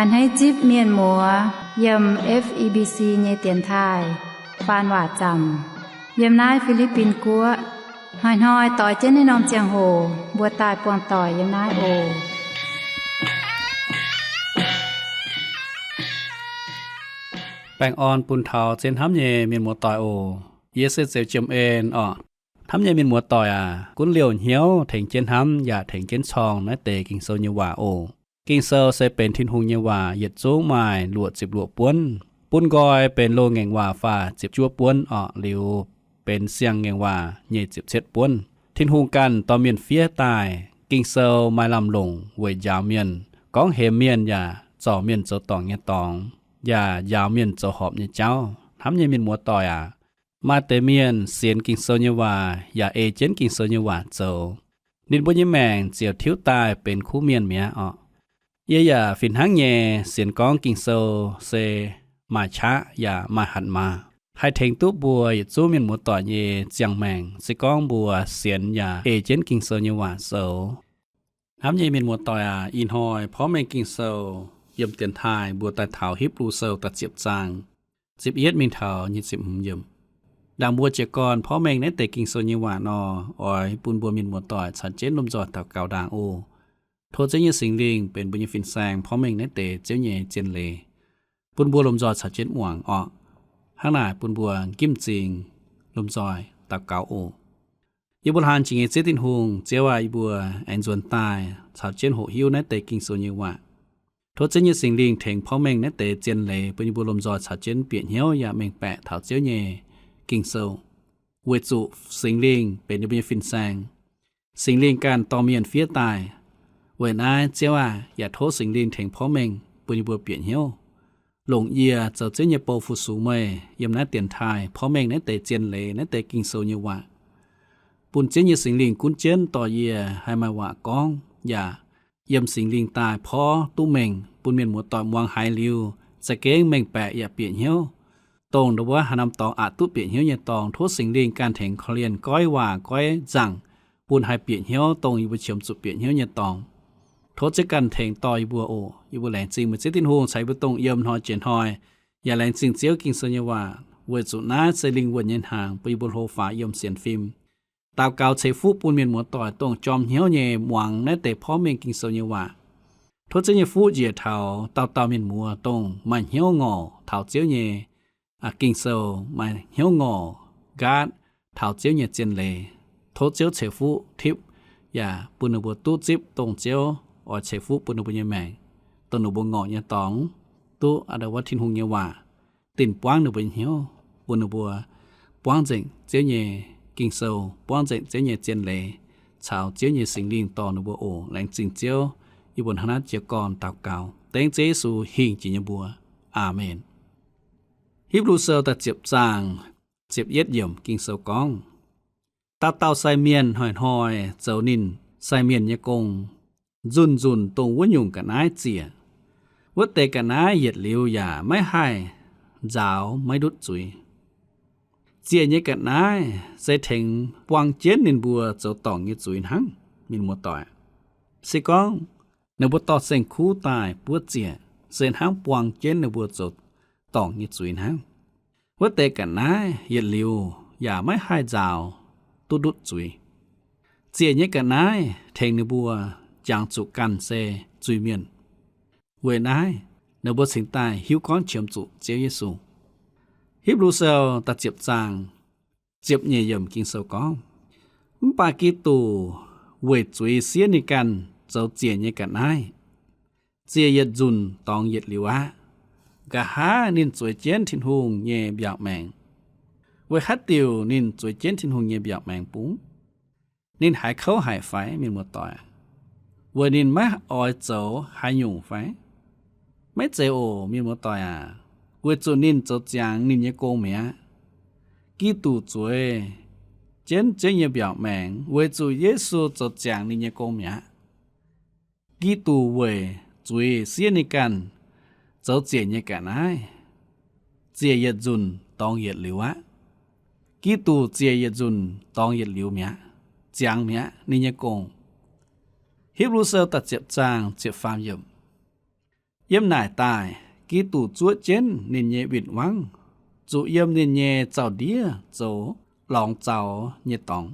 A'hneiv zipv mienh muoz yiem F E B C nyei dienx taaih faan waac zaamc yiem naaiv Fi^li^bin Guoqv. Hnoi-hnoi doix jienv naaiv norm ziangh hoc mbuo daaih buangh doic yiem naaiv oc. Baengh orn bun taux zien hnamv nyei mienh muoz-doic oc. Yie se Zeux Jiem En orqc. Hnamv nyei mienh muoz-doic aac, gunv liouh hnyouv tengx jienv hnamv yaac tengx jienv corng naaiv deix Ging-Sou nyei waac oc. Ging-Sou se benx Tin-Hungh nyei waac, yietc zungv maaih luoqc ziepc luoqc buonv. Bun nqoi benx loz-ngaengc waac faah ziepc juov buonv orqc, liuz benx siang-ngaengc waac nyei ziepc cietv buonv. Tin-Hungh ganh dorh mienh fiev daaih. Ging-Sou maaih lamh longc weic njaaux mienh, gorngv hemx mienh yaac zorc mienh zoux dorngc nyei dorngx, yaac njaaux mienh zoux horpc nyei jauv. Hnamv nyei mienh muoz-doic aac, maaih deix mienh sienx Ging-Sou nyei waac yaac ei jienv Ging-Sou nyei waac zoux, ninh mbuo nyei maengc ziouc tiuv daaih benx kuv mienh mi'aqv orqc. Yie yaac fih hnangv nyei sienx gorngv Ging-Sou se maaih qaqv yaac maaih hatc maaz, haih tengx duqv mbuo yietc zungv mienh muoz-doic nyei ziangh maengc, se gorngv mbuo sienx yaac ei jienv Ging-Sou nyei waac zoux. Hnamv nyei mienh muoz-doic aac, ih hnoi porv mengh Ging-Sou yiem dienx taaih mbuo daaih taux Hipv^lu Sou da'ziepc zaang, ziepc yietv mingh taux nyic ziepc hmz yiemc. Ndaangc mbuo jiez gorn porv mengh naaiv deix Ging-Sou nyei waac nor, oix bun mbuo mienh muoz-doic caux jienv lomh nzoih daux gaux ndaangc oc. Tov Ziouv nyei Singx Lingh benx mbuo nyei fin-saeng porv mengh naaiv deix Ziouv nyei zien leiz, bun mbuo lomh nzoih caux jienv muangx orqc. Hnangv naaic bun mbuo njimv m'zing lomh nzoih daux gaux oc. Yie mbuo hlang jiex nyei Ziouv Tin-Hungh, Ziouv aac, yie mbuo aengx nzuonx daaih caux jienv hoqc hiuv naaiv deix Ging-Sou nyei waac. Tov Ziouv nyei Singx Lingh tengx porv mengh naaiv deix zien leiz bun yie mbuo lomh nzoih caux jienv bieqc hnyouv yaac mengh baeqc taux Ziouv nyei Ging-Sou, weic zuqc Singx Lingh benx yie mbuo nyei fin-saeng. Singx Lingh ganh dorh mienh fiev daaih. Weic naaiv Ziouv aah! Yaac tov Singx Lingh tengx porv mengh bun yie mbuo bieqc hnyouv, longc yie zoux Ziouv nyei bou fu-sux meih yiem naaiv dienx taaih porv mengh naaiv deix zien leiz, naaiv deix Ging-Sou nyei waac, bun Ziouv nyei Singx Lingh gunv jienv dorh yie haih maaih waac gorngv, yaac yiem Singx Lingh daaih porv duqv mengh bun mienh muoz-doic muangx haiz liuz za'gengh mengh baeqc yaac bieqc hnyouv, dongh ndon wuov haaix norm dorngx aqc duqv bieqc hnyouv nyei dorngx. Tov Singx Lingh ganh tengx korv-lienh goiv waac goiv nzangc, bun haih bieqc hnyouv dongh yie mbuo qiemx zuqc bieqc hnyouv nyei dorngx. Tov Ziouv ganh tengx dorh yie mbuo oc. Yie mbuo laengz zingh meih Ziouv Tin-Hungh caux yie mbuo dongh yiem hnoi jiex hnoi, yaac laengz zingh Ziouv Ging-Sou nyei waac, weic zuqc naaiv se lingh wuonh nyei hnaangx bun yie mbuo hlo faaux yiem sienx fim. Daux gaux ceix fuqv bun mienh muoz-doic dongh jorm hnyouv nyei muangx naaiv deix porv mengh Ging-Sou nyei waac. Tov Ziouv nyei fuqv njiec taux dauh dauh mienh muoz dongh maaih hnyouv ngorc taux Ziouv nyei Ging-Sou, maaih hnyouv ngorc nqaatv taux Ziouv nyei zien leiz. Tov Ziouv ceix fuqv tipv yaac bun ninh mbuo duqv zipv dongh Ziouv oix ceix fuqv bun ninh mbuo nyei maengc, dongh ninh mbuo ngorc nyei dorngx, duqv a'ndau wuov Tin-Hungh nyei waac dinh buangv ninh mbuo nyei hnyouv, bun ninh mbuo buangv nzengc Ziouv nyei Ging-Sou, buangv nzengc Ziouv nyei zien leiz, caux Ziouv nyei Singx Lingh dorh ninh mbuo oc. Laengz zingh Ziouv. Yie mbuo hnangv naaiv jiez gorn daux gaux dengv Ziouv Yesu hingh jiex nyei mbuox. Aamen. Hipv^lu Sou da'ziepc zaang ziepc yietv yiemc Ging-Sou gorngv, dauh dauh sai mienh hnoi-hnoi zoux ninh sai mienh nyei gong, nzunc nzunc dongh wuov nyungc ga'naaiv ziec. Wuov deix ga'naaiv yietc liuz yaac maiv haih nzaaux maiv ndutv zuiz. Ziec nyei ga'naaiv se tengx buang jienv ninh mbuo zoux dorngc nyei zuiz hnangv. Mienh muoz-doic, se gorngv ninh mbuo dorh saeng-kuv daaih buov ziec, se hnangv buang jienv ninh mbuo zoux dorngc nyei zuiz hnangv. Wuov deix ga'naaiv yietc liuz yaac maiv haih nzaaux duqv ndutv zuiz. Ziec nyei ga'naaiv tengx ninh mbuo jangx zuqc ganh se zuiz-mienh. Weic naaiv ninh mbuo cingx daaih hiuv gorngv qiemx zuqc Ziouv Yesu. Hipv^lu Sou da'ziepc zaang ziepc nyeic yiemc Ging-Sou gorngv, mv baac Giduc weic zuiz siev ninh ganh zoux ziec nyei ga'naaiv. Ziec yietc nzunc dorngx yietc liuz aqv. Nqa'haav ninh zueiz jienv Tin-Hungh nyei mbiaauc maengx. Weic haaix diuc ninh zueiz jienv Tin-Hungh nyei mbiaauc maengx bungx? Ninh haiz kouv haic fai, mienh muoz-doic? Weic ninh maiv oix zoux haaix nyungc fai? Maiv zeiz oc, mienh muoz-doic aac. Weic zuqc ninh zoux ziangx ninh nyei gong mi'aqv. Giduc zueiz jienv Ziouv nyei mbiaauc maengx weic zuqc Yesu zoux ziangx ninh nyei gong mi'aqv. Giduc weic zuiz siev ninh ganh zoux ziec nyei ga'naaiv. Ziec yietc nzunc dorngx yietc liuz aqv. Giduc ziec yietc nzunc dorngx yietc liuz mi'aqv, ziangx mi'aqv ninh nyei gong. Hipv^lu Sou da'ziepc zaang ziepc faam yiemc. Yiem naaic daaih, Giduc zuov jienv ninh nyei win-wangv, zuqc yiem ninh nyei zaux-ndiev zoux lorngx zaux nyei dorngx.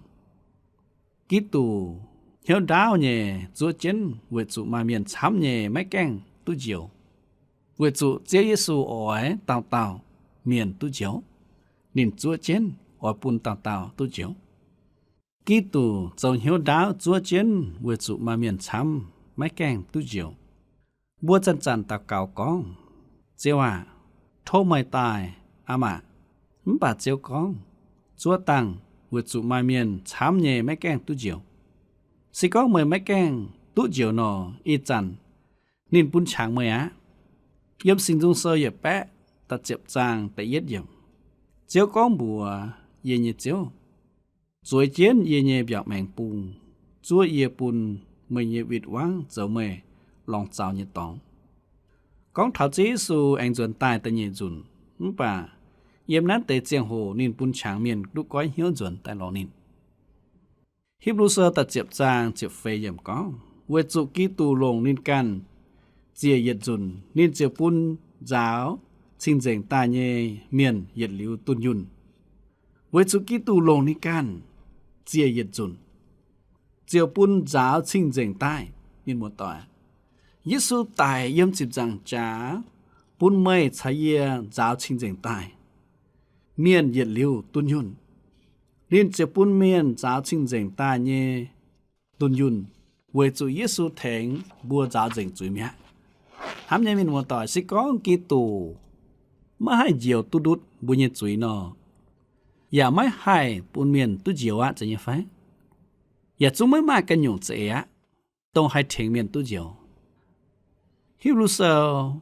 Giduc hnyouv ndaauv nyei zuov jienv weic zuqc maaih mienh camv nyei maiv gaengh duqv njoux. Weic zuqc Ziouv Yesu oix dauh dauh mienh duqv njoux, ninh zuov jienv oix bun dauh dauh duqv njoux. Giduc zoux hnyouv ndaauv zuov jienv weic zuqc maaih mienh camv maiv gaengh duqv njoux. Mbuo zanc-zanc daux gaux gorngv, Ziouv aah, tov meih daaih aqv maah! Mv baac Ziouv gorngv, zuov dangh weic zuqc maaih mienh camv nyei maiv gaengh duqv njoux. Se gorngv meih maiv gaengh duqv njoux nor, ih zanc ninh bun qangx meih aqv. Yiem Singx Nzung Sou yietc baeqv da'ziepc zaang da'yietv yiemc, Ziouv gorngv mbuox yie nyei Ziouv, zueiz jienv yie nyei mbiaauc maengx bung, zuov yie bun meih nyei win-wangv zoux meih lorngx zaux nyei dorngx. Gorngv taux Ziouv Yesu aengx nzuonx daaih da'nyeic nzunc, mv baac yiem naaiv deix ziangh hoc ninh bun qangx mienh duqv goiv hnyouv nzuonx daaih lorz ninh. Hipv^lu Sou da'ziepc zaang ziepc feix yiemc gorngv, weic zuqc Giduc longc ninh ganh ziec yietc nzunc, ninh ziouc bun nzaaux cing-nzengc daaih nyei mienh yietc liuz dunh yunh. Weic zuqc Giduc longc ninh ganh ziec yietc nzunc, ziouc bun nzaaux cing-nzengc daaih. Mienh muoz-doic, Yesu daic yiem ziepc nzaangc jaax bun meih caux yie nzaaux cing-nzengc daaih, mienh yietc liuz dunh yunh. Ninh ziouc bun mienh nzaaux cing-nzengc daaih nyei dunh yunh, weic zuqc Yesu tengx mbuo nzaaux nzengc zuiz mi'aqv. Hnamv nyei mienh muoz-doic, se gorngv Giduc maiv haih njoux duqv ndutv mbuo nyei zuiz nor, yaac maiv haih bun mienh duqv njoux aqv, zeiz nyei fai? Yaac zungv maiv maaih ganh nyungc za'eix aqv, dongh haih tengx mienh duqv njoux. Hipv^lu Sou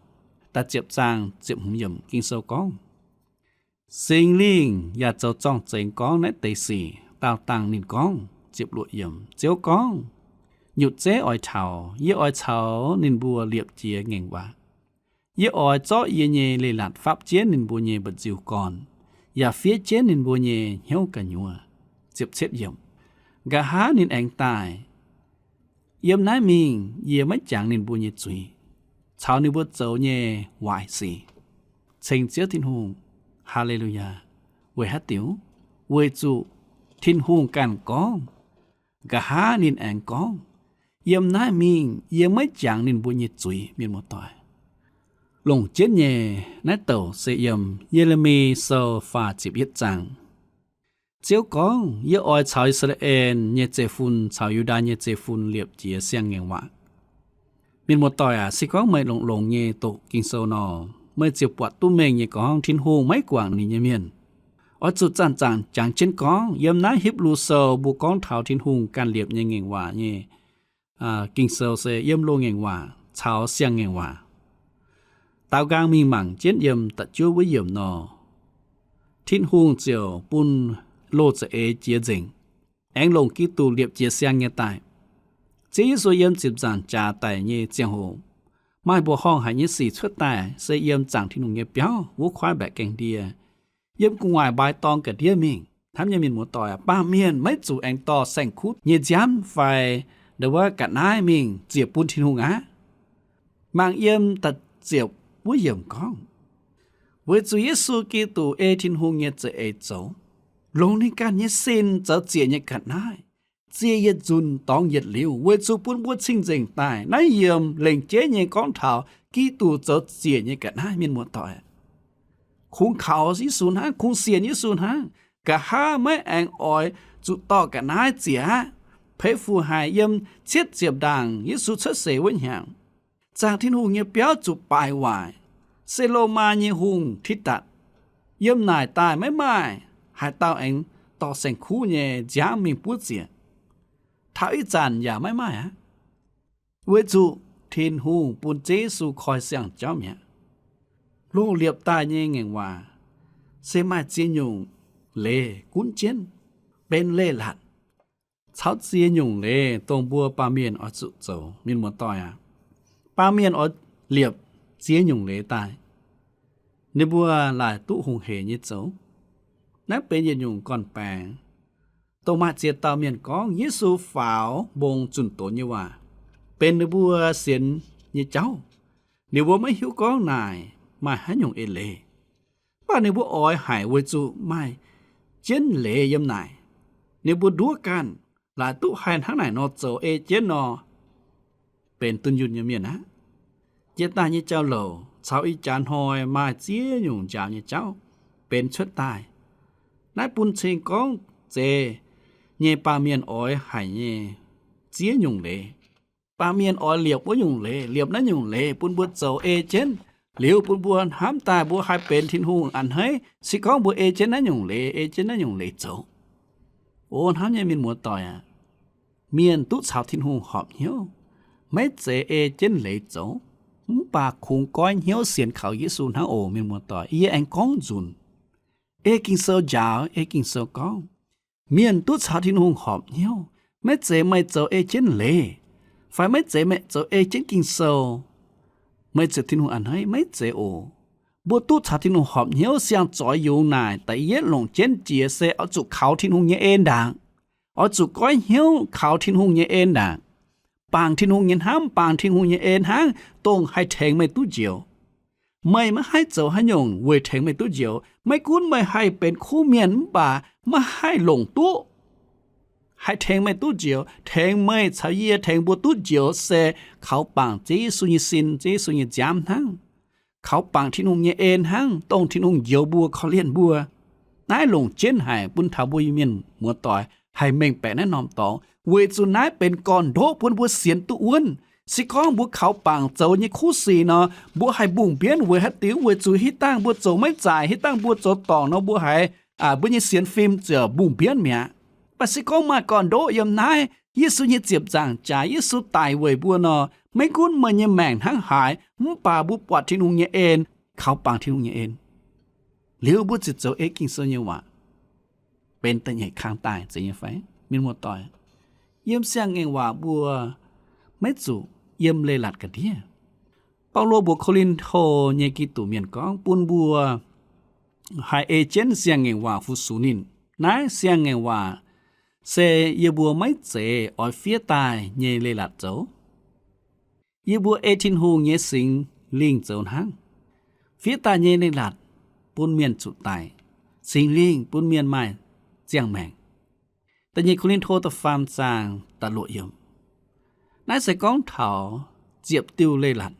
da'ziepc zaang ziepc hmz yiemc Ging-Sou gorngv, Singx Lingh yaac zoux zorng-zengx gorngv naaiv deix sic daauh dangh ninh gorngv, ziepc luoqc yiemc, Ziouv gorngv, Nyutc zeiv oix taux, yie oix caux ninh mbuo liepc jiez ngaengc waac. Yie oix zorqv yie nyei leiz-latc fapv jienv ninh mbuo nyei mba'nziu gorn, yaac fiev jienv ninh mbuo nyei hnyouv gu'nyuoz. Ziepc cietv yiemc, Nqa'haav ninh aengx daaih, yiem naaiv mingh yie maiv jangx ninh mbuo nyei zuiz, caux ninh mbuo zoux nyei waaic sic. Ceng Ziouv Tin-Hungh. Haa^le^lu^yaa. Weic haaix diuc? Weic zuqc Tin-Hungh ganh gorngv, nqa'haav ninh aengx gorngv, yiem naaiv mingh yie maiv jangx ninh mbuo nyei zuiz. Mienh muoz-doic, longc jienv nyei naaiv douc se yiem Ye^le^mi Sou faah ziepc yietv zaang. Ziouv gorngv, Yie oix caux I^saa^laa^en nyei zeiv-fun caux Yu^ndaa nyei zeiv-fun liepc jiez siang-ngaengc waac. Mienh muoz-doic aac, se gorngv meih longx-longx nyei doqc Ging-Sou nor, meih ziouc buatc duqv mengh nyei gorngv Tin-Hungh maiv guangc ninh nyei mienh. Oix zuqc zanc-zanc jangx jienv gorngv, yiem naaiv Hipv^lu Sou mbuo gorngv taux Tin-Hungh ganh liepc nyei ngaengc waac nyei Ging-Sou se yiem loz-ngaengc waac caux siang-ngaengc waac. Daaux nqaang mingh mangc jienv yiem da'juov wuov yiemc nor, Tin-Hungh ziouc bun loz za'eix jiex nzengc, aengx longc Giduc liepc jiez siang nyei daaih. Ziouv Yesu yiem ziepc nzaangc jaax daic nyei ziangh hoc, maaih mbuoqc horngh haic nyei sic cuotv daaih, se yiem zaangc Tin-Hungh nyei biauv wuov kuaaiv mbaeqc gaengh ndie, yiem gu'nguaaic mbaaix dorng ga'ndiev mingh. Hnamv nyei mienh muoz-doic aac, baamh mienh maiv zuqc aengx dorh saeng-kuv nyei nziaamv fai ndau wuov ga'naaiv mingh ziec bun Tin-Hungh aqv. Mangc yiem da'ziepc wuov yiemc gorngv, weic zuqc Yesu Giduc ei Tin-Hungh nyei za'eix zoux, longc ninh ganh nyei sin zoux ziec nyei ga'naaiv, ziec yietc nzunc dorngx yietc liuz, weic zuqc bun mbuo cing-nzengc daaih. Naaiv yiemc lengc jeiv nyei gorngv taux Giduc zoux ziec nyei ga'naaiv. Mienh muoz-doic, kungx kaux Yesu hnangv, kungx sienx Yesu hnangv, nqa'haav maiv aengx oix zuqc dorh ga'naaiv ziec aqv. Peix fuc haic, yiem cietv ziepc ndaangc Yesu cuotv seix wuov hnyangx, zaangc Tin-Hungh nyei biauv zuqc baix waaic, se Lomaa nyei hungh Tidatc. Yiem naaic daaih maiv maaih haaix dauh aengx dorh saeng-kuv nyei nziaamv mingh buov ziec. Taux ih zanc yaac maiv maaih aqv. Weic zuqc Tin-Hungh bun Ziouv Yesu koi siang-jauv mi'aqv. Loz-liepc daaih nyei ngaengc waac se maaih ziex nyungc leiz gunv jienv benx leiz-latc caux ziex nyungc leiz dongh mbuo baamh mienh oix zuqc zoux. Mienh muoz-doic aac, baamh mienh oix liepc ziex nyungc leiz daaih, ninh mbuo laaic duqv hungh heic nyei zoux. Naaiv benx yietc nyungc gorn-baengx, dongh maaih ziex dauh mienh gorngv Yesu faaux mbong zunh doz nyei waac benx ninh mbuo sienx nyei jauv. Ninh mbuo maiv hiuv gorngv naaic maaih haaix nyungc eix leiz, mv baac ninh mbuo oix haic weic zuqc maaih jienv leiz yiem naaic. Ninh mbuo nduov ganh, laaix duqv haih hnangv naaic nor zoux ei jienv nor, benx dunh yunh nyei mienh aqv. Jiex daaih nyei jauv-louc caux ih jaax hnoi maaih ziex nyungc njaaux nyei jauv benx cuotv daaih. Naaiv bun cing gorngv zeiz nyei baamh mienh oix haic nyei ziex nyungc leiz. Baamh mienh oix liepc wuov nyungc leiz, liepc naaiv nyungc leiz bun mbuo zoux ei jienv, liuz bun mbuo hnamv daaih mbuo haih benx Tin-Hungh a'hneiv. Se gorngv mbuo ei jienv naaiv nyungc leiz, ei jienv naaiv nyungc leiz zoux. O hnamv nyei mienh muoz-doic aac, mienh duqv caux Tin-Hungh horpc hnyouv maiv zeiz ei jienv leiz zoux, mv baac kungx goiv hnyouv sienx kaux Yesu hnangv oc. Mienh muoz-doic, yie aengx gorngv nzunc, ei Ging-Sou njaaux, ei Ging-Sou gorngv, mienh duqv caux Tin-Hungh horpc hnyouv, maiv zeiz meih zoux ei jienv leiz, fai maiv zeiz meih zoux ei jienv Ging-Sou, meih ziepc Tin-Hungh a'hneiv, maiv zeiz oc. Mbuo duqv caux Tin-Hungh horpc hnyouv siang-zoix yungz naaic, da'yietv longc jienv jiex se oix zuqc kaux Tin-Hungh nyei en ndaangc. Oix zuqc goiv hnyouv kaux Tin-Hungh nyei en ndaangc, bangc Tin-Hungh nyei hnamv, bangc Tin-Hungh nyei en hnangv, dongh haih tengx meih duqv njoux. Meih maiv haih zoux haaix nyungc weic tengx meih duqv njoux. Maiv gunv meih haih benx kuv mienh mv baac maiv haih longc duqv haih tengx meih duqv njoux. Tengx meih caux yie, tengx mbuo duqv njoux se kaux bangc Ziouv Yesu nyei sin, Ziouv Yesu nyei nziaamv hnangv, kaux bangc Tin-Hungh nyei en hnangv, dongh Tin-Hungh njoux mbuo, korv-lienh mbuo. Naaiv longc jienv haic bun taux mbuo mienh muoz-doic haih mengh baeqc naaiv norm dorngx, weic zuqc naaiv benx gorn-ndoqv bun mbuo sienx duqv wuonv. Se gorngv mbuo kaux bangc zoux nyei kuv sic nor, mbuo haih mbungh mbienv weic haaix diuc? Weic zuqc hitv dangh mbuo zoux maiv zaaic, hitv dangh mbuo zoux dorngc nor, mbuo haiz, mbuo nyei sienx fim ziouc mbungh mbienv mi'aqv. Mv baac se gorngv maaih gorn-ndoqv yiem naaiv, Yesu nyei ziepc nzaangc jaax, Yesu daic weic mbuo nor, maiv gunv meih nyei maengc hnangv haaix, mv baac mbuo buatc Tin-Hungh nyei en, kaux bangc Tin-Hungh nyei en, liuz mbuo ziouc zoux ei Ging-Sou nyei waac, benx da'nyeic kang daaih, zeiz nyei fai? Mienh muoz-doic, yiem siang-ngaengc waac mbuo maiv zuqc yiem leiz-latc ga'ndiev. Baulo mbuox Ko^lin^to nyei Giduc mienh gorngv bun mbuo haih ei jienv siang-ngaengc waac fu-sux ninh. Naaiv siang-ngaengc waac se yie mbuo maiv zeiz oix fiev daaih nyei leiz-latc zoux. Yie mbuo ei Tin-Hungh nyei Singx Lingh zoux hnangv. Fiev daaih nyei leiz-latc bun mienh zuqc daic. Singx Lingh bun mienh maaih ziangh maengc. Da'nyeic Ko^lin^to da'faam zaang da'luoqc yiemc. Naaiv se gorngv taux ziepc diuh leiz-latc,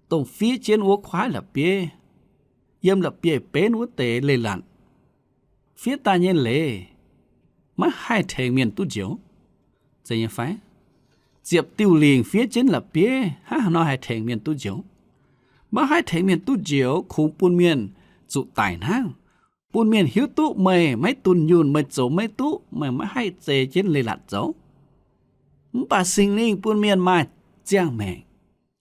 dongh fiev jienv wuov kuaaiv la'bieiv, yiem la'bieiv-benv wuov deix leiz-latc. Fiev daaih nyei leiz maiv haih tengx mienh duqv njoux, zeiz nyei fai? Ziepc diuh lingc fiev jienv la'bieiv, hnangv haaix nor haih tengx mienh duqv njoux? Maiv haih tengx mienh duqv njoux, kungx bun mienh zuqc daic hnangv, bun mienh hiuv duqv meih maiv dunh yunh, meih zoux maiv duqv, meih maiv haih zeix jienv leiz-latc zoux. Mv baac Singx Lingh bun mienh maaih ziangh maengc.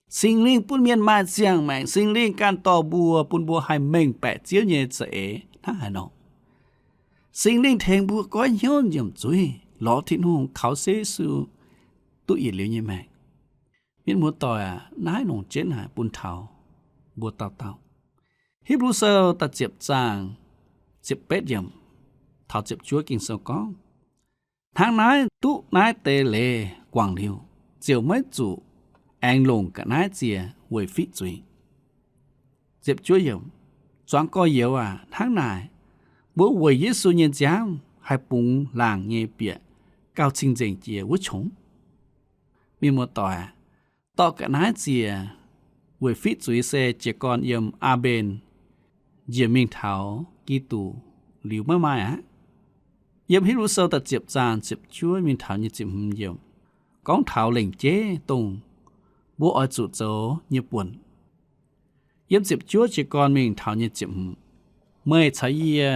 Singx Lingh bun mienh maaih ziangh maengc. Singx Lingh ganh dorh mbuo, bun mbuo haih mengh baeqc Ziouv nyei za'eix hnangv haaix nor. Singx Lingh tengx mbuo goiv hnyouv nyiemc zuiz, lorz Tin-Hungh, kaux Ziouv Yesu, duqv yietc liuz nyei maengc. Mienh muoz-doic aac, naaiv longc jienv haic bun taux mbuo dauh dauh. Hipv^lu Sou da'ziepc zaang ziepc betv yiemc taux ziepc juov Ging-Sou gorngv, hnangv naaiv duqv naaiv deix leiz guangc liuz, ziouc maiv zuqc aengx longc ga'naaiv ziec weic fiqv zuiz. Ziepc juov yiemc, zuangx gorx-youz aac, hnangv naaic, mbuo weic Yesu nyei nziaamv haih bungx laangc nyei bieqc gauh cing-nzengc jiex wuov qongx. Mienh muoz-doic aac, dorh ga'naaiv ziec weic fiqv zuiz se jiez gorn yiem Aa^mben njiec mingh taux Giduc liuz maiv maaih aqv. Yiem Hipv^lu Sou da'ziepc zaang ziepc juov mingh taux nyei ziepc hmz yiemc, gorngv taux lengc jeiv dongh mbuo oix zuqc zoux nyei buonc. Yiem ziepc juov jiez gorn mingh taux nyei ziepc hmz, meih caux yie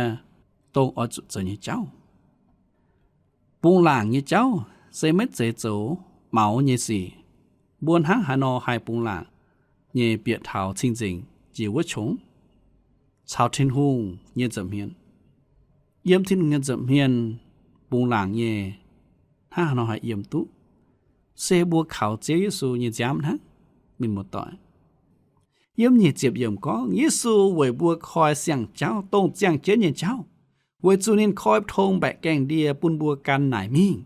dongh oix zuqc zoux nyei jauv. Bungx laangc nyei jauv se maiv zeiz zoux maux nyei sic. Mbuo hnangv haaix nor haih bungx laangc nyei bieqc taux cing-nzengc jiex wuov qongx? Caux Tin-Hungh nyei nza'hmien. Yiem Tin-Hungh nyei nza'hmien bungx laangc nyei, hnangv haaix nor haih yiem duqv? Se mbuo kaux Ziouv Yesu nyei nziaamv hnangv. Mienh muoz-doic, yiem nyic ziepc yiemc gorngv Yesu weic mbuo koi siang-jauv, dongh ziangh jienv nyei jauv, weic zuqc ninh koi tong mbaeqc gaengh ndie bun mbuo gan naaic mingh.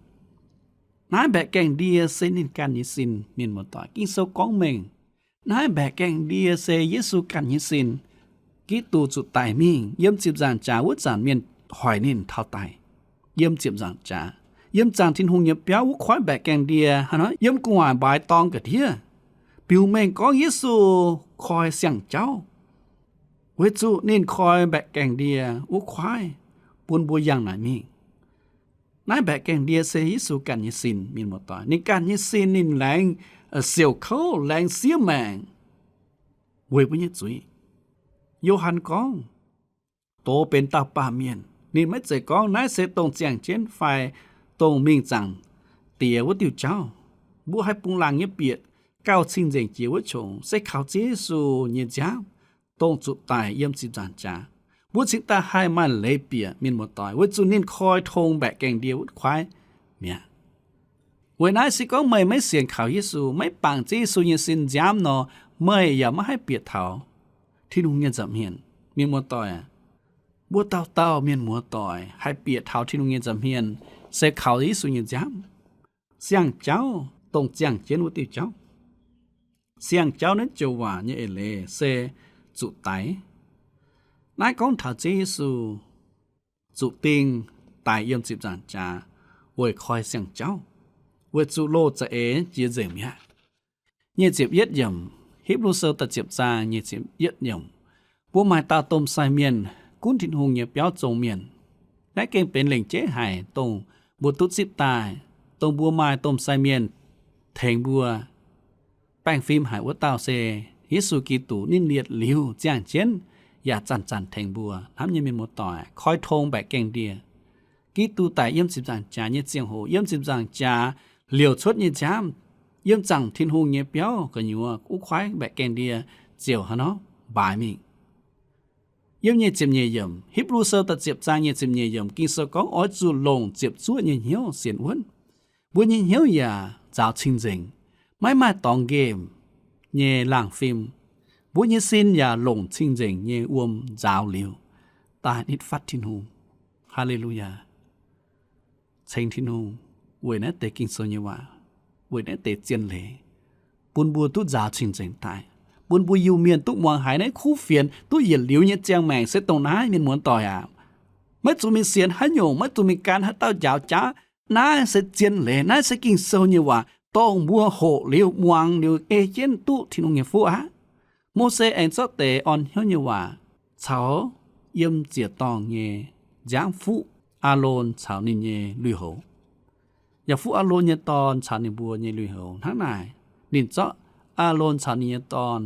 Naaiv mbaeqc gaengh ndie se ninh ganh nyei sin. Mienh muoz-doic, Ging-Sou gorngv mengh, Naaiv mbaeqc gaengh ndie se Yesu ganh nyei sin. Giduc zuqc daic mingh yiem ziepc nzaangc jaax wuov zanc mienh hoic ninh taux daic. Yiem ziepc nzaangc jaax, yiem zaangc Tin-Hungh nyei biauv wuov koiv mbaeqc gaengh ndie hnangv nor yiem gu'nguaaic mbaaix dorng ga'ndiev, biux mengh gorngv Yesu koi siang-jauv, weic zuqc ninh koi mbaeqc gaengh ndie wuov koiv bun mbuo yangh naaic mingh. Naaiv mbaeqc gaengh ndie se Yesu ganh nyei sin, mienh muoz-doic. Ninh ganh nyei sin ninh laengz siouc kouv, laengz siev maengc weic mbuo nyei zuiz. Yo^han gorngv, doz benx dauh baamh mienh. Ninh maiv zeiz gorngv naaiv se dongh ziangh jienv fai dongh mingh zaangc Diex wuov diuh jauv. Mbuo haih bungx laangc nyei bieqc gauh cing-nzengc jiex wuov qongx se kaux Ziouv Yesu nyei nziaamv, dongh zuqc daic yiem ziepc nzaangc jaax, mbuo cingx daaih haih maaih leiz bieqc, mienh muoz-doic, weic zuqc ninh koi tong mbaeqc gaengh ndie wuov koiv mi'aqv. Weic naaiv se gorngv meih maiv sienx kaux Yesu, maiv bangc Ziouv Yesu nyei sin nziaamv nor, meih yaac maiv haih bieqc taux Tin-Hungh nyei nza'hmien, mienh muoz-doic aac. Mbuo dauh dauh mienh muoz-doic haih bieqc taux Tin-Hungh nyei nza'hmien se kaux Yesu nyei nziaamv. Siang-jauv dongh ziangh jienv wuov diuh jauv. Siang-jauv naaiv joux waac nyei eix leiz se zuqc daix. Naaiv gorngv taux Ziouv Yesu zuqc ding daic yiem ziepc nzaangc jaax weic koi siang-jauv, weic zuqc loz za'eix jiex nzengc mi'aqv. Nyic ziepc yietv yiemc, Hipv^lu Sou da'ziepc zaang nyic ziepc yietv yiemc, mbuo maaih dauh domh sai mienh gunv Tin-Hungh nyei biauv zong mienh. Naaiv gengh benx lengc jeiv haic dongh mbuo duqv zipv daaih, dongh mbuo maaih domh sai mienh tengx mbuo baengh fim haic wuov dauh se Yesu Giduc. Ninh lietc liuz ziangh jienv yaac zanc-zanc tengx mbuo. Hnamv nyei mienh muoz-doic, koi tong mbaeqc gaengh ndie. Giduc daic yiem ziepc nzaangc jaax nyei ziangh hoc, yiem ziepc nzaangc jaax liouc cuotv nyei nziaamv, yiem zaangc Tin-Hungh nyei biauv gu'nyuoz wuov koiv mbaeqc gaengh ndie ziouc hnangv nor mbaaix mingh. Yiem nyic ziepc nyeic yiemc, Hipv^lu Sou da'ziepc zaang nyic ziepc nyeic yiemc, Ging-Sou gorngv, oix zuqc longc ziepc zuoqv nyei hnyouv sienx wuonv. Mbuo nyei hnyouv yaac nzaaux cing-nzengc, maiv maaih dorngx nqemh nyei laangh fim. Mbuo nyei sin yaac longc cing-nzengc nyei wuom nzaaux liuz, daaih nitv fatv Tin-Hungh. Haa^le^lu^yaa. Ceng Tin-Hungh weic naaiv deix Ging-Sou nyei waac, weic naaiv deix zien leiz, bun mbuo duqv nzaaux cing-nzengc daaih, bun mbuo Iu-Mienh duqv muangx haiz naaiv kuv fienx duqv yietc liuz nyei ziangh maengc se dongh naaiv, mienh muoz-doic aac. Maiv zuqc mingh sienx haaix nyungc, maiv zuqc mingh gan haaix dauh njaaux jaav. Naaiv se zien leiz, naaiv se Ging-Sou nyei waac, dongh mbuo hoqc liuz, muangx liuz, ei jienv duqv Tin-Hungh nyei fuqv aqv. Mose aengx zorqv deix orn hnyouv nyei waac caux yiem ziec-dorngh nyei nziaamv fuqv Aalon caux ninh nyei lui-houx. Yaac fuqv Aalon nyei dorn caux ninh mbuo nyei lui-houx. Hnangv naaic, ninh zorqv Aalon caux ninh nyei dorn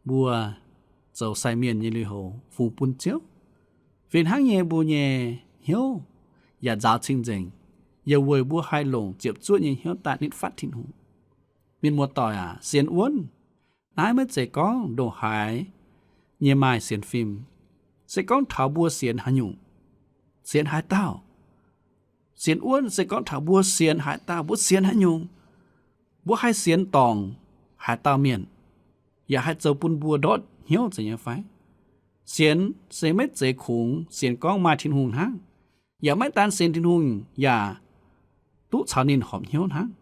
mbuo zoux sai mienh nyei lui-houx fungx bun Ziouv. Fih hnangv nyei, mbuo nyei hnyouv yaac nzaaux cing-nzengc, yaac weic mbuo haih longc ziepc zuoqv nyei hnyouv daaih nitv fatv Tin-Hungh. Mienh muoz-doic aac, sienx wuonv naaiv maiv zeiz gorngv ndongc haaix nyei maaih sienx fim. Se gorngv taux mbuo sienx haaix nyungc, sienx haaix dauh. Sienx wuonv se gorngv taux mbuo sienx haaix dauh, mbuo sienx haaix nyungc. Mbuo haih sienx dorngc haaix dauh mienh, yaac haih zoux bun mbuo ndortv hnyouv zeiz nyei fai? Sienx se maiv zeiz kungx sienx gorngv maaih Tin-Hungh hnangv. Yaac maiv daan sienx Tin-Hungh yaac duqv caux ninh horpc hnyouv hnangv.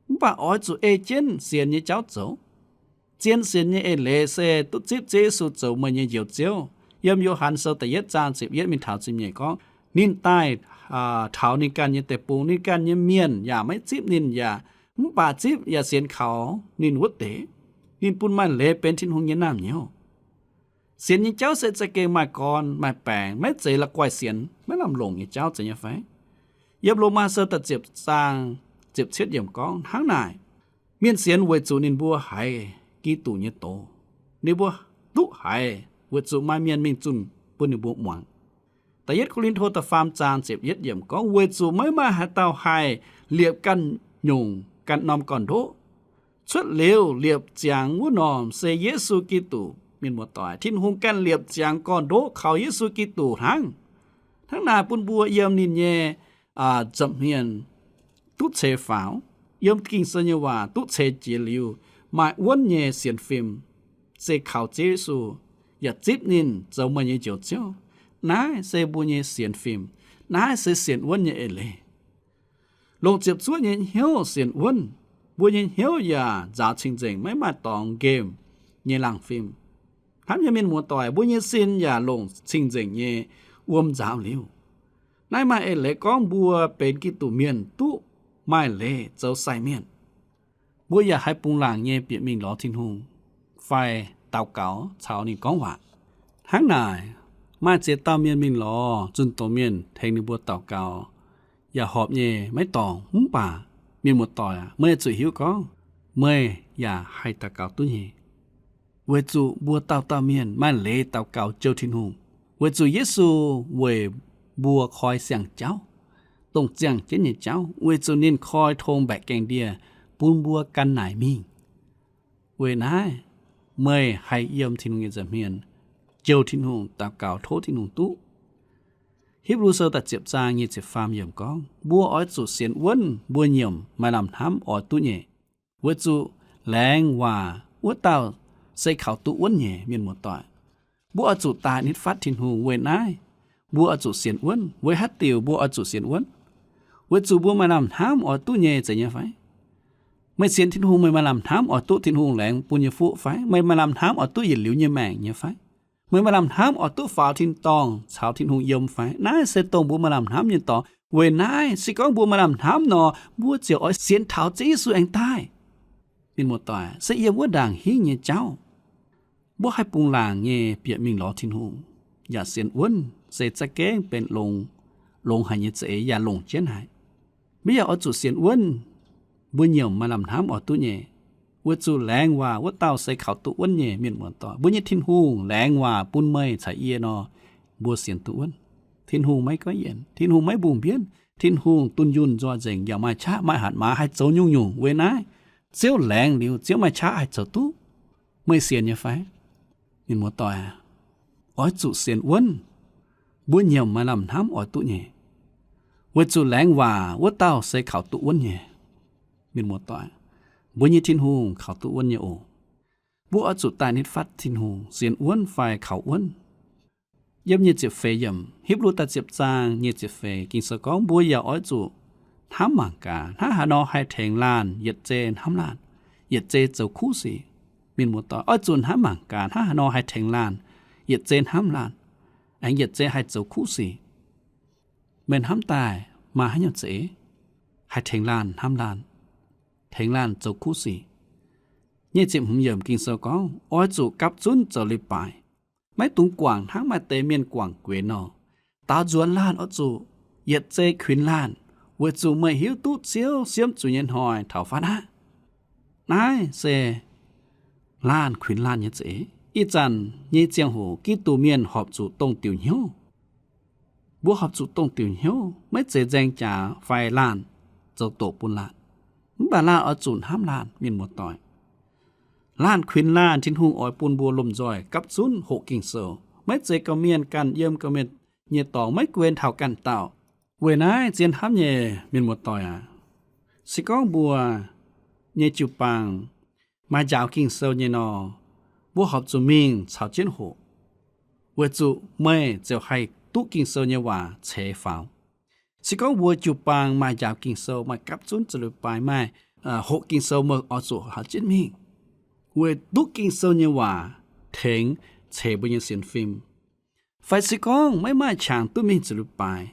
Mv baac oix zuqc ei jienv sienx nyei jauv zoux. Zien sienx nyei eix leiz se duqv zipv Ziouv Yesu zoux meih nyei Njoux Ziouv. Yiem Yo^han Sou da'yietv zaang ziepc yietv mingh taux ziepc nyeic gorngv, ninh daaih taux ninh ganh nyei deic-bung, ninh ganh nyei mienh yaac maiv zipv ninh, yaac mv baac zipv yaac sienx kaux ninh wuov deix, ninh bun maaih leiz benx Tin-Hungh nyei naamh nyouz. Sienx nyei jauv se za'gengh maaih gorn maaih baengc, maiv zeiz la'guaih sienx maiv lamh longc nyei jauv zeiz nyei fai? Yiem Lomaa Sou da'ziepc zaang ziepc cietv yiemc gorngv hnangv naaic, mienh sienx weic zuqc ninh mbuo haiz Giduc nyei doz. Ninh mbuo duqv haiz weic zuqc maaih mienh mingh zunh bun ninh mbuo muangx. Da'yietv Ko^lin^to da'faam zaang ziepc yietv yiemc gorngv, weic zuqc maiv maaih haaix dauh haih liepc ganh nyungc ganh norm gorn-ndoqv. Cuotv liuz liepc ziangx wuov norm se Yesu Giduc. Mienh muoz-doic, Tin-Hungh ganh liepc ziangx gorn-ndoqv kaux Yesu Giduc hnangv. Hnangv naaic bun mbuo yiem ninh nyei nza'hmien duqv ceix faaux, yiem Ging-Sou nyei waac duqv ceix jiez liuz, maaih wuonv nyei sienx fim, se kaux Ziouv Yesu, yaac zipv ninh zoux meih nyei Njoux Ziouv. Naaiv se mbuo nyei sienx fim. Naaiv se sienx wuonv nyei eix leiz. Longc ziepc zuoqv nyei hnyouv sienx wuonv, mbuo nyei hnyouv yaac nzaaux cing-nzengc, maiv maaih dorngx nqemh nyei laangh fim. Hnamv nyei mienh muoz-doic, mbuo nyei sin yaac longc cing-nzengc nyei wuom nzaaux liuz. Naaiv maaih eix leiz gorngv mbuo benx Giduc mienh duqv maaih leiz zoux sai mienh. Mbuo yaac haih bungx laangc nyei bieqc mingh lorz Tin-Hungh fai daux gaux caux ninh gorngv waac. Hnangv naaic, maaih ziex dauh mienh mingh lorz zunh doz mienh tengx ninh mbuo daux gaux yaac horpc nyei maiv dorngc. Mv baac mienh muoz-doic aac, meih zuqc hiuv gorngv meih yaac haih daux gaux duqv nyei. Weic zuqc mbuo dauh dauh mienh maaih leiz daux gaux jouh Tin-Hungh. Weic zuqc Yesu weic mbuo koi siang-jauv, dongh ziangh jienv nyei jauv, weic zuqc ninh koi tong mbaeqc gaengh ndie bun mbuo gan naaic mingh. Weic naaiv, meih haih yiem Tin-Hungh nyei nza'hmien jouh Tin-Hungh, daux gaux tov Tin-Hungh duqv. Hipv^lu Sou da'ziepc zaang nyic ziepc faam yiemc gorngv, mbuo oix zuqc sienx wuonv mbuo nyiemc maaih lamh hnamv oix duqv nyei, weic zuqc laengz waac wuov dauh se kaux duqv wuonv nyei. Mienh muoz-doic, mbuo oix zuqc daaih nitv fatv Tin-Hungh. Weic naaiv, mbuo oix zuqc sienx wuonv. Weic haaix diuc mbuo oix zuqc sienx wuonv? Weic zuqc mbuo maaih lamh hnamv oix duqv nyei, zeiz nyei fai? Meih sienx Tin-Hungh, meih maaih lamh hnamv oix duqv Tin-Hungh laengz bun nyei fuqv fai? Meih maaih lamh hnamv oix duqv yietc liuz nyei maengc nyei fai? Meih maaih lamh hnamv oix duqv faaux tin-dorngh caux Tin-Hungh yiem fai? Naaiv se dongh mbuo maaih lamh hnamv nyei dorngx. Weic naaiv, se gorngv mbuo maaih lamh hnamv nor, mbuo ziouc oix sienx taux Ziouv Yesu aengx daaih. Mienh muoz-doic, se yiem wuov ndaangc hingv nyei jauv, mbuo haih bungx laangc nyei bieqc mingh lorz Tin-Hungh yaac sienx wuonv se za'gengh benx longx, longx haic nyei za'eix yaac longc jienv haic. Mbuo yaac oix zuqc sienx wuonv mbuo nyiemc maaih lamh hnamv oix duqv nyei, weic zuqc laengz waac wuov dauh se kaux duqv wuonv nyei. Mienh muoz-doic, mbuo nyei Tin-Hungh laengz waac bun meih caux yie nor, mbuo sienx duqv wuonv. Tin-Hungh maiv goiv yienc, Tin-Hungh maiv mbungh mbienv. Tin-Hungh dunh yunh nzoih nzengc, yaac maaih qaqv maaih hatc maaz haih zoux nyungc-nyungc. Weic naaiv, Ziouv laengz liuz, Ziouv maaih qaqv haih zoux duqv. Meih sienx nyei fai? Mienh muoz-doic, oix zuqc sienx wuonv mbuo nyiemc maaih lamh hnamv oix duqv nyei, weic zuqc laengz waac wuov dauh se kaux duqv wuonv nyei. Mienh muoz-doic, mbuo nyei Tin-Hungh kaux duqv wuonv nyei oc. Mbuo oix zuqc daaih nitv fatv Tin-Hungh sienx wuonv fai kaux wuonv. Yiem nyic ziepc feix yiemc, Hipv^lu da'ziepc zaang nyic ziepc feix, Ging-Sou gorngv mbuo yaac oix zuqc hnamv mangc gaax, hnangv haaix nor haih tengx laanh yietc zei hnamv laanh, yietc zei zoux kuv sic. Mienh muoz-doic, oix zuqc hnamv mangc gaax hnangv haaix nor haih tengx laanh yietc zei hnamv laanh, aengx yietc zei haih zoux kuv sic. Meih hnamv daaih maaih haaix nyungc zeiz haih tengx laanh hnamv laanh, tengx laanh zoux kuv sic? Nyic ziepc hmz yiemc Ging-Sou gorngv, oix zuqc gapv zunv zoux leiz-baaix, maiv dungx guangc hnangv maaih deix mienh guangc guenx nor. Daaux nzuonx laanh oix zuqc yietc zei kuinx laanh, weic zuqc meih hiuv duqv Ziouv siemv zuqc nyei hnoi taux fatv aqv. Naaiv se laanh kuinx laanh nyei za'eix. Ih zanc nyei ziangh hoc Giduc mienh horpc zuqc dongh diuc hnyouv. Mbuo horpc zuqc dongh diuc hnyouv, maiv zeiz nzaeng jaax fai laanh zoux doqc bun laanh. Mv baac laanh oix zuqc hnamv laanh, mienh muoz-doic. Laanh kuinx laanh, Tin-Hungh oix bun mbuo lomh nzoih gapv zunv hoqc Ging-Sou. Maiv zeiz gorqv-mienh ganh yiem gorqv-mienh nyei dorngx, maiv guen taux ganh dauh. Weic naaiv zien hnamv nyei mienh muoz-doic aac, se gorngv mbuo nyei jiu-baang maaih njaaux Ging-Sou nyei nor, mbuo horpc zuqc mingh caux jienv hoqc, weic zuqc meih ziouc haih duqv Ging-Sou nyei waac ceix faaux. Se gorngv mbuo jiu-baang maaih njaaux Ging-Sou, maaih gapv zunv zoux leiz-baaix, maaih hoqc Ging-Sou, meih oix zuqc caux jienv mingh, weic duqv Ging-Sou nyei waac tengx ceix mbuo nyei sienx fim. Fai se gorngv maiv maaih qangx duqv mingh zoux leiz-baaix,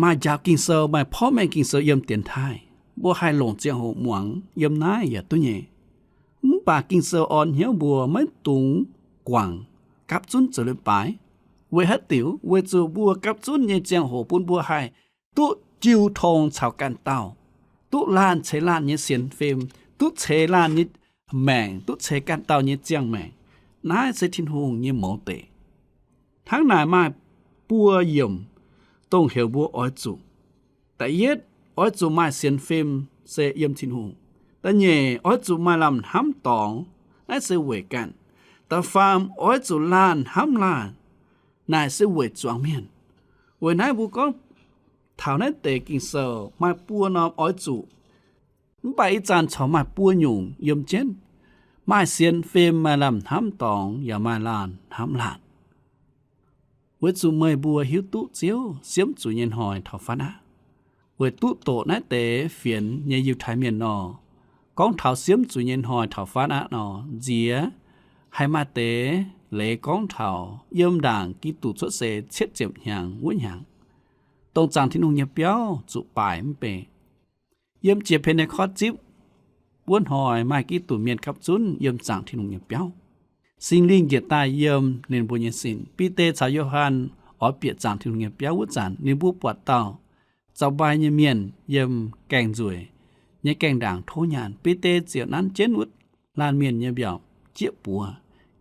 maaih njaaux Ging-Sou, maaih porv mengh Ging-Sou yiem dienx taaih, mbuo haih longc ziangh hoc muangx yiem naaiv yaac duqv nyei. Mv baac Ging-Sou orn hnyouv mbuo maiv dungx guangc, gapv zunv zoux leiz-baaix. Weic haaix diuc? Weic zuqc mbuo gapv zunv nyei ziangh hoc bun mbuo haih duqv jiu tong caux ganh dauh, duqv laanh ceix laanh nyei sienx fim, duqv ceix laanh nyei maengc, duqv ceix ganh dauh nyei ziangh maengc. Naaiv se Tin-Hungh nyei mouz deic. Hnangv naaic maaih buo yiemc dongh heuc mbuo oix zuqc. Da'yietv, oix zuqc maaih sienx fim se yiem Tin-Hungh. Da'nyeic, oix zuqc maaih lamh hnamv dorngx, naaiv se weic ganh. Da'faam, oix zuqc laanh hnamv laanh, naaic se weic zuangx mienh. Weic naaiv mbuo gorngv taux naaiv deix Ging-Sou maaih buo norm oix zuqc. Mv baac ih zanc corc maaih buo nyungc yiem jienv, maaih sienx fim, maaih lamh hnamv dorngx, yaac maaih laanh hnamv laanh. Weic zuqc meih mbuo hiuv duqv Ziouv siemv zuqc nyei hnoi taux fatv aqv. Weic duqv doqc naaiv deix fienx nyei Yiutai Mienh nor, Gorngv taux siemv zuiz nyei hnoi taux faanv aqv nor, nziex haih maaih deix leiz gorngv taux yiem ndaangc Giduc cuotv seix cietv ziepc hnyangx wuov hnyangx, dongh zaangc Tin-Hungh nyei biauv zuqc baaic mv bei. Yiem jiex Pen^te^kortv zipv wuov hnoi maaih Giduc mienh gapv zunv yiem zaangc Tin-Hungh nyei biauv. Singx Lingh njiec daaih yiem ninh mbuo nyei sin. Bide caux Yo^han oix bieqc zaangc Tin-Hungh nyei biauv wuov zanc, ninh mbuo buatc dauh zaux mbai nyei mienh yiem gaengh nzueic nyei gaengh ndaangc tov nyaanh. Bide ziouc nanv jienv wuov laanh mienh nyei mbiaauc jieqv buoz,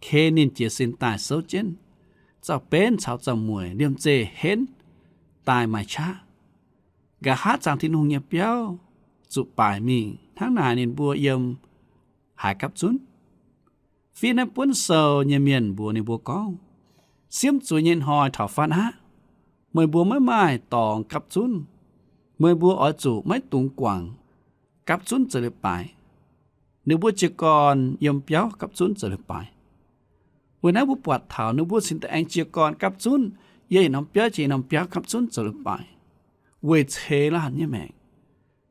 ke ninh jiez sin daaih souv jienv. Zaux-benv caux zaux-mueic liemh zeih henv daaih maaih qaqv. Nqa'haav zaangc Tin-Hungh nyei biauv zuqc baaic mingh, hnangv naaic ninh mbuo yiem haaix gapv zunv? Fiev naaiv buonv sou nyei mienh mbuox ninh mbuo gorngv, siemv zuiz nyei hnoi taux faanv aqv. Meih mbuo maiv maaih dorngx gapv zunv. Meih mbuo oix zuqc maiv dungx guangc, gapv zunv zoux leiz-baaix. Ninh mbuo jiez gorn yiem biauv gapv zunv zoux leiz-baaix. Weic naaiv mbuo buatc taux ninh mbuo cingx daaih aengx jiez gorn gapv zunv, yiem yietc norm biauv jiex yietc norm biauv gapv zunv zoux leiz-baaix, weic ceix laanh nyei maengc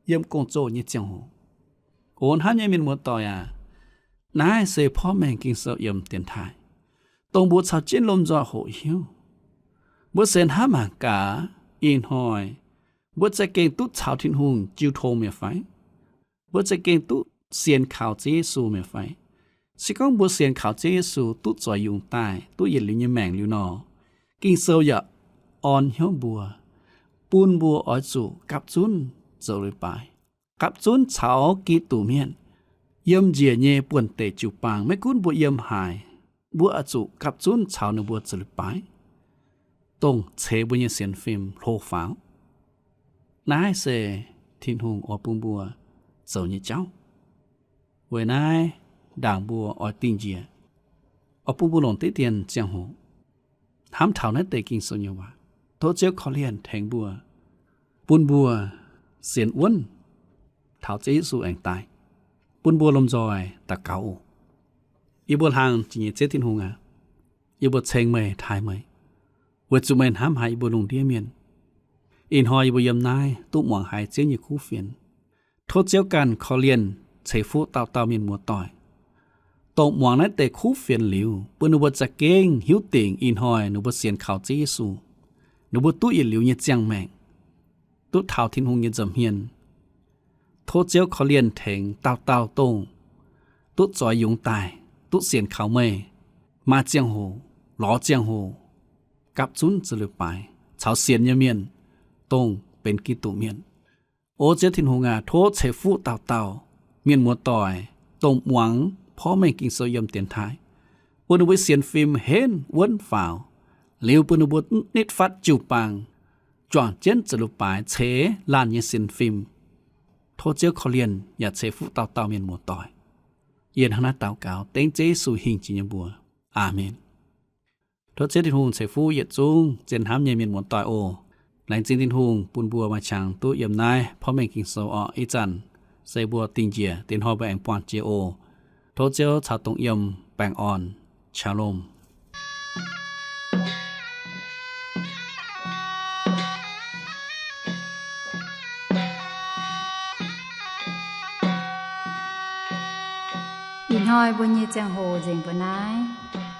yiem gong-zoh nyei ziangh hoc. O hnamv nyei mienh muoz-doic aac, naaiv se porv mengh Ging-Sou yiem dienx taaih, dongh mbuo caux jienv lomh nzoih hoqc hiuv. Mbuo se hnamv mangc gaax, ih hnoi mbuo za'gengh duqv caux Tin-Hungh jiu tong mi'aqv fai? Mbuo za'gengh duqv sienx kaux Ziouv Yesu mi'aqv fai? Se gorngv mbuo sienx kaux Ziouv Yesu duqv zoux yungz daaih, duqv yietc liuz nyei maengc liuz nor, Ging-Sou yaac orn hnyouv mbuo, bun mbuo oix zuqc gapv zunv zoux leiz-baaix, gapv zunv caux Giduc mienh yiem njiec nyei buonv-deic jiu-baang. Maiv gunv mbuo yiem haaix, mbuo oix zuqc gapv zunv caux ninh mbuo zoux leiz-baaix, dongh ceix mbuo nyei sienx fim hlo faaux. Naaiv se Tin-Hungh oix bun mbuo zoux nyei jauv. Weic naaiv ndaangc mbuo oix dingh njiec, oix bun mbuo longc diqv dien ziangh hoc hnamv taux naaiv deix Ging-Sou nyei waac. Tov Ziouv korv-lienh tengx mbuo, bun mbuo sienx wuonv taux Ziouv Yesu aengx daaih, bun mbuo lomh nzoih daux gaux oc. Yie mbuo hlang jiex nyei Ziouv Tin-Hungh aac, yie mbuo ceng meih, taaih meih, weic zuqc meih hnamv haiz yie mbuo lungh ndiev mienh. Ih hnoi yie mbuo yiem naaiv duqv muangx haiz Ziouv nyei kuv fienx. Tov Ziouv ganh korv-lienh ceix fuqv dauh dauh mienh muoz-doic, dongh muangx naaiv deix kuv fienx liuz, bun ninh mbuo za'gengh hiuv dingc ih hnoi ninh mbuo sienx kaux Ziouv Yesu, ninh mbuo duqv yietc liuz nyei ziangh maengc, duqv taux Tin-Hungh nyei nza'hmien. Tov Ziouv korv-lienh tengx dauh dauh dongh duqv zoix yungz daaih, duqv sienx kaux meih, maaih ziangh hoc, lorz ziangh hoc, gapv zunv zoux leiz-baaix caux sienx nyei mienh, dongh benx Giduc mienh. O Ziouv Tin-Hungh aac, tov ceix fuqv dauh dauh mienh muoz-doic, dongh muangx porv mengh Ging-Sou yiem dienx taaih, bun ninh mbuo sienx fim henv wuonv faaux, liuz bun ninh mbuo nitv fatv jiu-baang, juangc jienv zoux leiz-baaix ceix laanh nyei sienx fim. Tov Ziouv korv-lienh yaac ceix fuqv dauh dauh mienh muoz-doic. Yie hnangv naaiv daux gaux dengv Ziouv Yesu hingh jiex nyei mbuox. Aamen. Tov Ziouv Tin-Hungh ceix fuqv yietc zungv zien hnamv nyei mienh muoz-doic oc. Laengz zingh Tin-Hungh bun mbuo maaih qangx duqv yiem naaiv porv mengh Ging-Sou orqc. Ih zanc se mbuo dingh njiec, dingh hnoi mbuo aengx buangh jiex oc. Tov Ziouv caux dongh yiem baengh orn. Shalom. Ih hnoi mbuo nyei ziangh hoc nzengc mbuo naaiv.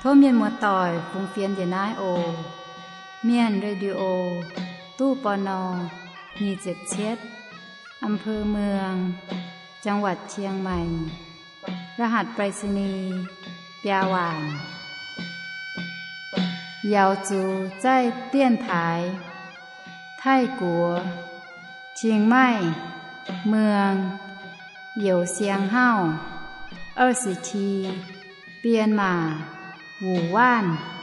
Tov mienh muoz-doic fungx fienx njiec naaiv oc. Mienh Radio, ตู้ ปณ. nyic ziepc cietv, อำเภอเมือง จังหวัดเชียงใหม่ รหัสไปรษณีย์ biaa waanc. 瑶族在电台 Taiv-Guoqv, Chiang Mai, Muang, Youh Siang Hauv, 二十七, Bienh Maac, Wuc Waanv.